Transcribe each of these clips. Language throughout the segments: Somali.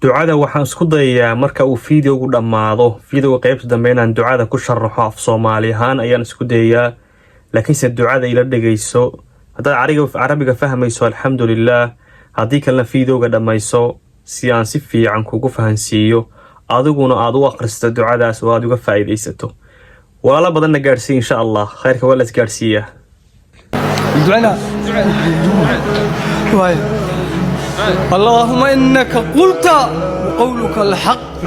Ducada waxaan isku dayayaa marka uu videogu dhammaado, videoga qeybta dambe, inaan ducada ku sharaxo af Soomaali ahaan ayaan isku dayayaa, laakiinse ducada ila dhegayso. Haddaad Carabiga fahmayso, alxamdulilah. Haddii kalena, videoga dhammayso si aan si fiican kugu fahansiiyo, adiguna aad u akhristo ducadaas oo aad uga faa'iidaysato. Walaalo badanna gaadhsiiya, insha Allah. Khayrka waa la isgaadhsiiyaa. دعنا واي. اللهم إنك قلت وقولك الحق،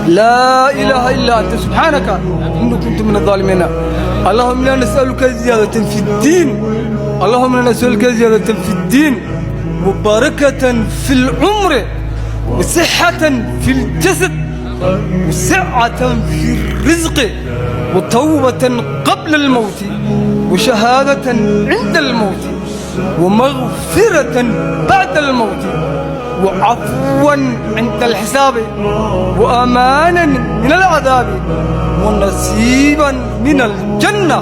لا إله إلا أنت، سبحانك إني كنت من الظالمين. اللهم إنا نسألك زيادة في الدين، اللهم إنا نسألك زيادة في الدين وبركة في العمر وصحة في الجسد وسعة في الرزق وتوبة قبل الموت وشهادة عند الموت ومغفرة بعد الموت وعفوا عند الحساب وأمانا من العذاب ونصيبا من الجنة،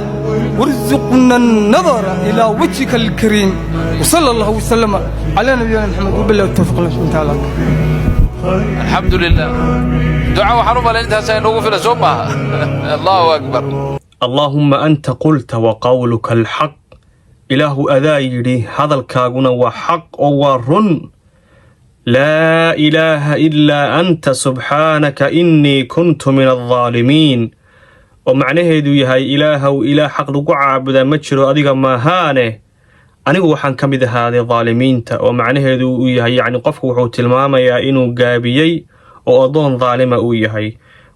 وارزقنا النظر إلى وجهك الكريم، وصلى الله وسلم على نبينا محمد، وبالله التوفيق الله سبحانه وتعالى. Alxamdu lilah. Duca waxaan u malayn intaas ay noogu filan, soo maaha? Allahu akbar. اللهم أنت قلت وقولك الحق. Ilaahu, adaa yidhi, hadalkaaguna waa xaq oo waa run. لا إله إلا أنت، سبحانك إني كنت من الظالمين. Oo macnaheedu yahay: Ilaahow, ilaah xaq lagu caabudaa ma jiro adiga maahaane, anigu waxaan ka mid ahaaday daalimiinta. Oo macnaheedu uu yahay, yacni, qofku wuxuu tilmaamayaa inuu gaabiyey oo addoon daalima uu yahay.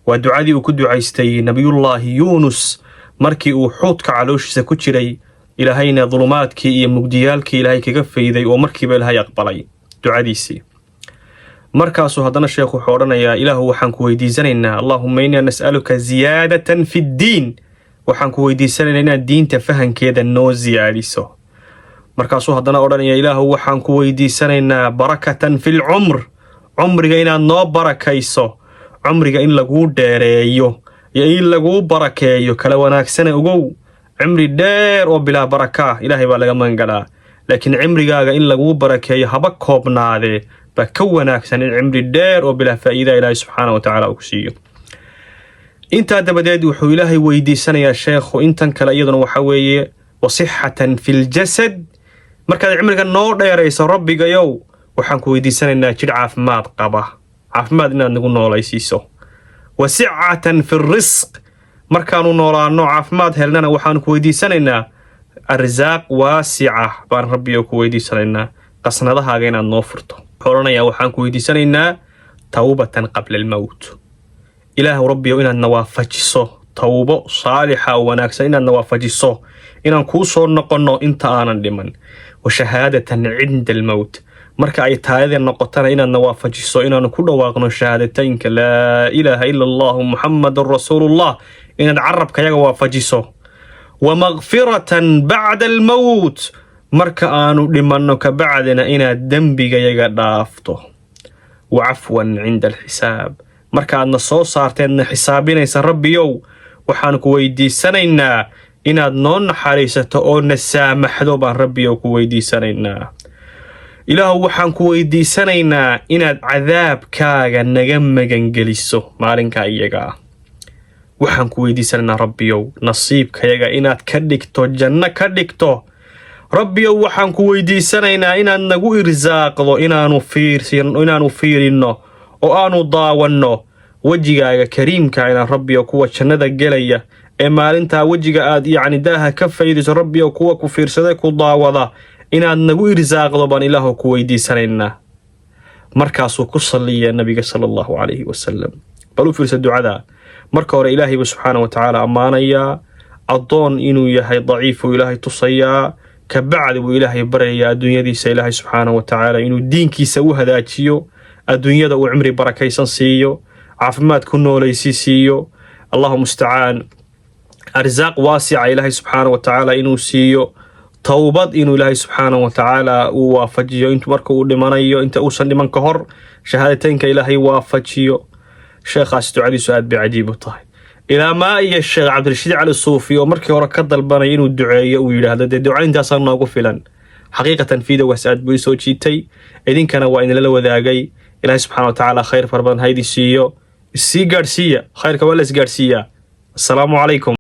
Waa ducadii uu ku ducaystay Nabiyullaahi Yuunus markii uu xuudka calooshiisa ku jiray, Ilaahayna dulumaadkii iyo mugdiyaalkii Ilaahay kaga fayday oo markiiba Ilaahay aqbalay ducadiisii. Markaasuu haddana sheekhu wuxuu odhanayaa: Ilaahu, waxaan ku weydiisanaynaa، اللهم إنا نسألك زيادة في الدين. Waxaan ku weydiisanaynaa inaad diinta fahankeeda noo siyaadiso. Markaasuu haddana odhanaya: Ilaahu, waxaan ku weydiisanaynaa بركة في العمر, cumriga inaad noo barakayso. Cumriga in laguu dheereeyo iyo in laguu barakeeyo kala wanaagsane. Ogow, cimri dheer oo bilaa barakaa Ilaahay baa laga magangalaa, laakiin cimrigaaga in laguu barakeeyo, haba koobnaadee, baa ka wanaagsan in cimri dheer oo bilaa faa'iida Ilaahay subxaana wa tacaala uu ku siiyo. Intaa dabadeed wuxuu Ilaahay weydiisanayaa sheekhu intan kale, iyaduna waxa weeye وصحة في الجسد. Markaad cimriga noo dheerayso, Rabbigayow, waxaan ku weydiisanaynaa jidh caafimaad qaba, caafimaad inaad nagu noolaysiiso. وسعة في الرزق. Markaanu noolaano, caafimaad helnana, waxaanu ku weydiisanaynaa arsaaq waasica baan, Rabbiyo, ku weydiisanaynaa, qasnadahaaga inaad noo furto. Wuxuu odhanayaa: waxaan ku weydiisanaynaa توبة قبل الموت. Ilaahu, Rabbiyo, inaad nawaafajiso towbo saalixa oo wanaagsan, inaad nawaafajiso inaan kuu soo noqonno inta aanan dhiman. وشهادة عند الموت. Marka ay taayada noqotana, inaad nawaafajiso inaanu ku dhawaaqno shahaadateynka, لا إله إلا الله محمد رسول الله, inaad carabkayaga waafajiso. ومغفرة بعد الموت. Marka aanu dhimanno kabacdina, inaad dembigayaga dhaafto. وعفوا عند الحساب. Marka aadna soo saarteedna xisaabinaysa, Rabbiyow, waxaan ku weydiisanaynaa inaad noo naxariisato oo na saamaxdo baan, Rabbiyow, ku weydiisanaynaa. Ilaahu, waxaan ku weydiisanaynaa inaad cadaabkaaga naga magangeliso maalinka iyaga ah. Waxaan ku weydiisanaynaa, Rabbiyow, nasiibkayaga inaad ka dhigto janno ka dhigto. Rabbiyow, waxaan ku weydiisanaynaa inaad nagu irsaaqdo inaanu fiirinno oo aanu daawanno wejigaaga kariimka, inaan, Rabbiyow, kuwa jannada gelaya ee maalintaa wejiga aad, yacni, daaha ka faydiso, Rabbiyow, kuwa ku fiirsaday, ku daawada, inaad nagu irsaaqdo baan, Ilaahu, ku weydiisanaynaa. Markaasuu ku salliya Nabiga sala Allahu calayhi wasalam. Bal u fiirsa ducada. Marka hore Ilaahay buu subxaana wa tacaala ammaanayaa, addoon inuu yahay daciifuu Ilaahay tusayaa. Kabacdi buu Ilaahay baryayaa adduunyadiisa Ilaahay subxaana wa tacaala inuu diinkiisa u hadaajiyo, adduunyada uu cimri barakaysan siiyo, caafimaad ku noolaysi siiyo, Allahu mustacaan, arsaaq waasica Ilaahay subxaana wa tacaala inuu siiyo, towbad inuu Ilaahay subxaana wa tacaala uu waafajiyo intu marka uu dhimanayo, inta uusan dhiman ka hor shahaadateynka Ilaahay waafajiyo. Sheekhaas ducadiisu aad bay cajiib u tahay, ilaa maa iyo Sheekh Cabdirashiid Cali Suufi oo markii hore ka dalbanaya inuu duceeyo uu yidhaahdo: "Dee ducayntaasaa noogu filan." Xaqiiqatan, videogaas aad buu isoo jiitay, idinkana waa idinlala wadaagay. Ilaahay subxana wa tacaala khayr fara badan ha idin siiyo. Issii gaadhsiiya khayrka, waa la isgaadhsiiyaa. Assalaamu calaykum.